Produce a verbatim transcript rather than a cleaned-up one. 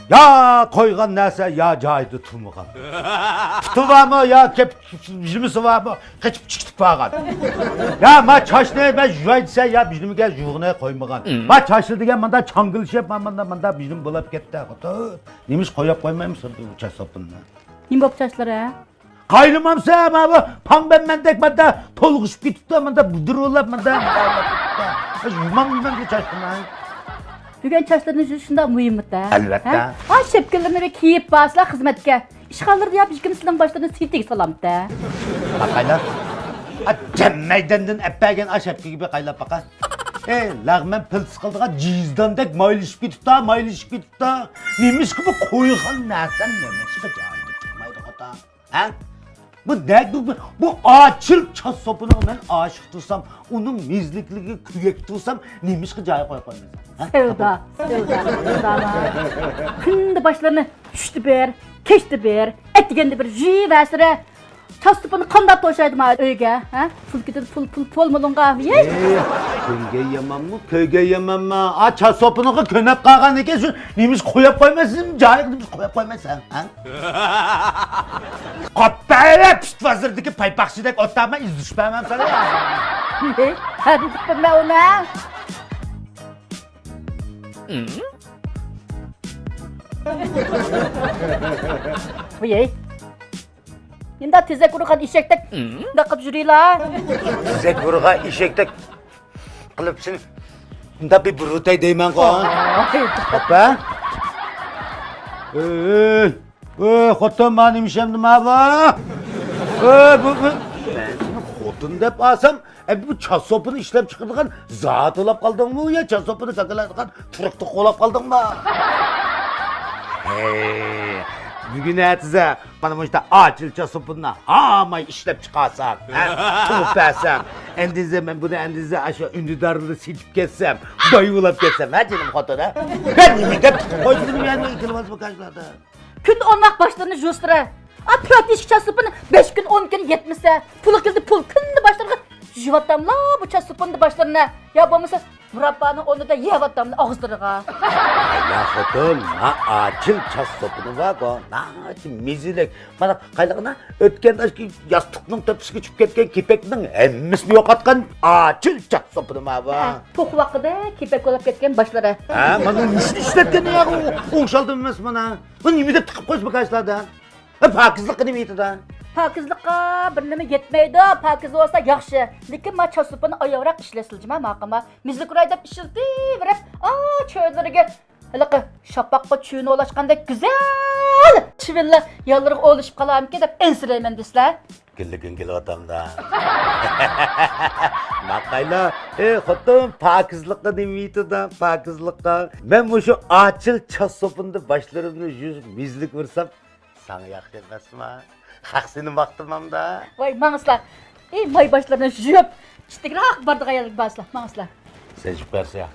يا قويغان نەرسە يا جايىدا تۇرمىغان. پۇتى بارمۇ يا كەپ-، بىلمىسى بارمۇ، قېچىپ چىقىپ بارغان. يا ما چاچنى مەن يۇۋاي دېسە يا بىلمىگە يۇغىنى قويمىغان. ما چاچلى دېگەن ماندا چاڭگىلىشىپ، ما ماندا، ماندا بىلىم بولاپ كەتتى. خوتۇن، نېمىش قوياپ قويمايمىز بۇ چاچ سوپۇننى؟ نېمە بوپتۇ چاچلىرى؟ قايلىمامسەن، مانا بۇ پاڭ بەنمەندەك ماندا تولغىشىپ كېتىپتۇ، ماندا بۇدۇرۇۋالاپ، ماندا، ماندا. يۇماڭ يۇماڭ بۇ چاچنى. بۈگۈن چاچلىرىنى يۇيۇش شۇنداق مۇھىممىتە؟ ئەلۋەتتە. ھە؟ ئا شەپكىلىرىنى بىر كىيىپ بارسىلا خىزمەتكە. ئىشخانىلاردا يا بىر كىم سىلىنىڭ باشلىرىنى سېتىگە سالامتە؟ باقايلا. ئا جەم مەيداندىن ئەپەرگەن ئا شەپكىگە بىر قايلاپ باقا. ئەي، لەغمەن پىلتىس قىلىدىغان جىزداندەك مايلىشىپ كېتىپتۇ، مايلىشىپ كېتىپتۇ. نېمىشقا بۇ قويغان نەرسەم نېمىشقا جايىدا چىقمايدۇ خوتۇن؟ ھە؟ بۇ نە-، بۇ، بۇ، بۇ ئاچىل چاچ سوپىنىغا مەن ئاشىق تۇرسام، ئۇنىڭ مېزىلىكلىرىگە كۆيۈك تۇرسام، نېمىشقا جايىغا قويۇپ قويمايسەن؟ ھە؟ سەۋدا، سەۋدا، سەۋدا. كۈندە باشلىرىنى چۈشتە بىر، كەچتە بىر، ئەتىگەندە بىر يۇيۇۋەرسىلە. چاچ سوپىنى قانداق توشايدۇ ما ئۆيگە؟ ھە؟ پۇل كېتىدۇ، پۇل، پۇل، پۇل مۇلۇڭغا. ھېي! ئېي، كۆنگەن يامانمۇ، كۆرگەن يامانمۇ؟ ئا، چاچ سوپىنىغا كۆنۈپ قالغان ئىكەن، شۇ نېمىشقا قويۇپ قويمايسەن؟ جايىغا نېمىشقا قويۇپ قويمايسەن؟ ھە؟ قاپپەيلە پىت بازىرىدىكى پايپاقچىدەك ئولتۇرما، ئىزدىشىپ بەرمەم ساڭا. ھەدە دېدىم مەن ئۇنى. ۋىي. نېمانداق تېزەك ئۇرغان ئېشەكتەك مۇنداق قىلىپ يۈرىلا. تېزەك ئۇرغان ئېشەكتەك قىلىپ سېنى مۇنداق بىر بۇرۇتاي دەيمەنغۇ. ئاپا. ئۆي، ئۆي، خوتۇن، ما نېمە ئىش ئەمدى ما بۇ؟ ئۆي، بۇ، بۇ. مەن سېنى خوتۇن دەپ ئالسام، ئە، بۇ چاچ سوپىنى ئىشلەپ چىقىرىدىغان زاۋۇت بولاپ قالدىڭمۇ يا چاچ سوپىنى كاكىلايدىغان تۇرۇقلۇق بولاپ قالدىڭمۇ؟ ھەي، بۈگۈن ئەتىزە مانا مۇشۇنداق ئاچىل چاچ سوپىنى ھاماي ئىشلەپ چىقارسام، ھە؟ تۇغۇپ بەرسەم، ئەندىزە مەن بۇنى ئەندىزە ئاشۇ ئۈندىدارلىرى سېتىپ كەتسەم، باي بولاپ كەتسەم، ھە جېنىم خوتۇن، ھە؟ مەن نېمە دەپ تۇتۇپ قويسۇن يەنى كېلىۋاتسا بۇ كاشلاردا. كۈندە ئونلاپ باشلىرىنى يۇسىرە. ئا، تۆت يېشىك چاچ سوپىنى بەش كۈن، ئون كۈن يەتمىسە، پۇلى كېلدى پۇل، كۈندە باشلىرىغا يۇيۇۋاتاملا بۇ چاچ سوپىنى باشلىرىنى. يا بولمىسا مۇراببانىڭ ئورنىدا يەۋاتاملا ئاغزىلىرىغا. يا خوتۇن، ما ئاچىل چاچ سوپىنى بارغۇ، ناھايىتى مېزىلىك. مانا قايلىغىنا ئۆتكەندە ئاشۇ ياستۇقنىڭ تۆپىسىگە چۈشۈپ كەتكەن كېپەكنىڭ ھەممىسىنى يوقاتقان ئاچىل چاچ سوپىنى بارغۇ. ھە، توخۇ ۋاققىدە كېپەك بولاپ كەتكەن باشلىرى. ھە، مانا مۇشۇنى ئىشلەتكەن ياغۇ ئوڭشالدىم ئەمەسمۇ مانا. بۇ نېمە دەپ تىقىپ قويسا بۇ كاشلاردا؟ ھە، پاكىزلىققا نېمە يېتىدۇ؟ پاكىزلىققا بىر نېمە يەتمەيدۇ، پاكىز بولسا ياخشى. لېكىن ما چاچ سوپىنى ئاياغراق ئىشلەتسىلىجى ما ماقىما. مېزىلىك ئۇراي دەپ ئىشلىتىۋېرىپ، ئا، چۆلىرىگە ھېلىقى شاپاققا چۈۋىنى ئولاشقاندەك گۈزەل چىۋىنلار يانلىرىغا ئولىشىپ قالارمىكىن دەپ ئەنسىرەيمەن دېسىلە. كۈلگۈڭ كېلىۋاتامدا. ماقايلا، ئى خوتۇن، پاكىزلىققا نېمە يېتىدۇ، پاكىزلىققا؟ مەن مۇشۇ ئاچىل چاچ سوپۇندا باشلىرىمنى يۇيۇپ مېزىلىك ئۇرسام، ساڭا ياخشى ئەمەسمۇ؟ خەق سېنى ماختىمامدا. ۋاي، ماڭسىلا. ئى، ماي باشلىرىنى يۇيۇپ، كىچىكرەك بارىدىغان يەرگە بارسىلا، ماڭسىلا. سەن چىقىپ بەرسە.